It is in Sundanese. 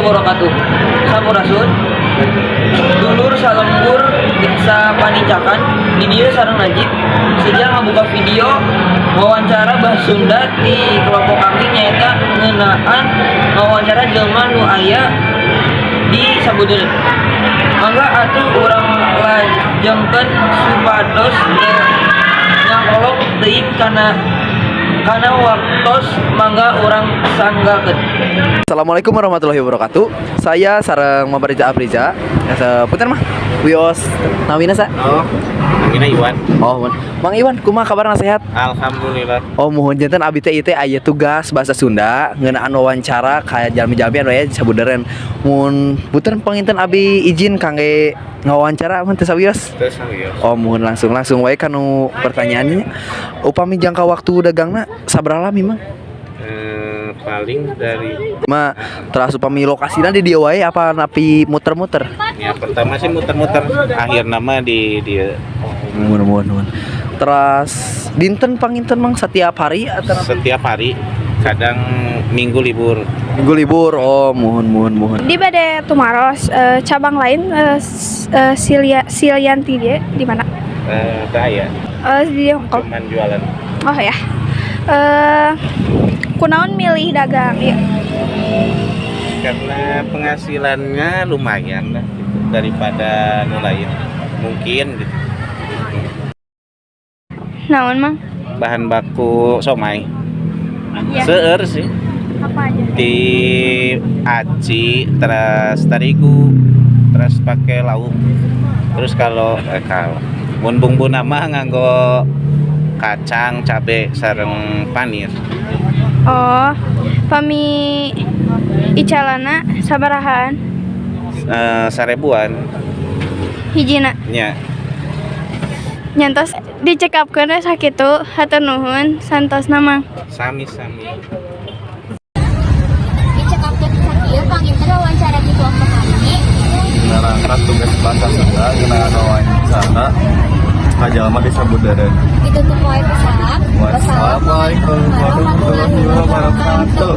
Wabarakatuh. Sampurasun. Dulur salembur sapanicakan, di dieu sareng Najib seja ngabuka video wawancara bahasa Sunda di kelompok kami, nyaeta ngeunaan wawancara jelema nu aya di Sabudeureun. Mangga atuh urang lajengkeun supados teu nyangkolong teuing kana waktos. Mangga urang sanggakeun. Assalamualaikum warahmatullahi wabarakatuh. Saya sareng Mabariza Apriza. Ya, punten mah. Wios namina sa? Oh, namina Iwan. Oh, mohon. Mang Iwan, kumaha kabarna, sehat? Alhamdulillah. Oh, muhun, janten abi teh ieu teh aya tugas bahasa Sunda ngeunaan wawancara ka jalmi-jalmi anu aya di Sabudeureun. Mun punten, panginten abi izin kangge ngawawancara mun teu sawios. Terus sawios. Oh, muhun, langsung langsung wae kanu pertanyaannya. Upami jangka waktu dagangna sabaraha lami, Mang? Paling dari Ma, terus upami lokasina di dieu wae apa napi muter-muter? Ya, pertama sih muter-muter, akhirna mah di Muhun, muhun, muhun. Terus dinten panginten, Mang, setiap hari atau Setiap hari, kadang Minggu libur. Minggu libur? Oh, muhun, muhun, muhun. Di bade tumaros, cabang lain Silia Silianti dia di mana? Saya Di Hongkong. Cuman jualan. Oh ya. Kunaon milih dagang ya? Karena penghasilannya lumayan lah gitu, daripada nu lain. Mungkin gitu. Naon, Mang? Bahan baku somai. Ya. Seueur sih. Apa aja? Di aci, terus terigu, terus pakai lauk. Terus kalau mun bumbuna mah nganggo kacang, cabe, sareng panir. Oh, pami icalana sabarahaan? 1000-an. Hijina? Nya. Nya, tos dicekapkeun we sakitu, hatur nuhun santosna, Mang. Sami-sami. Dicekapkeun sakieu, panginten wawancara di kelompok kami. Ngarangkat tugas bahasa Sunda ngeunaan wawancara ka jalma di Sabudeureun. Ditutup wae ku salam. Wassalamualaikum warahmatullahi wabarakatuh.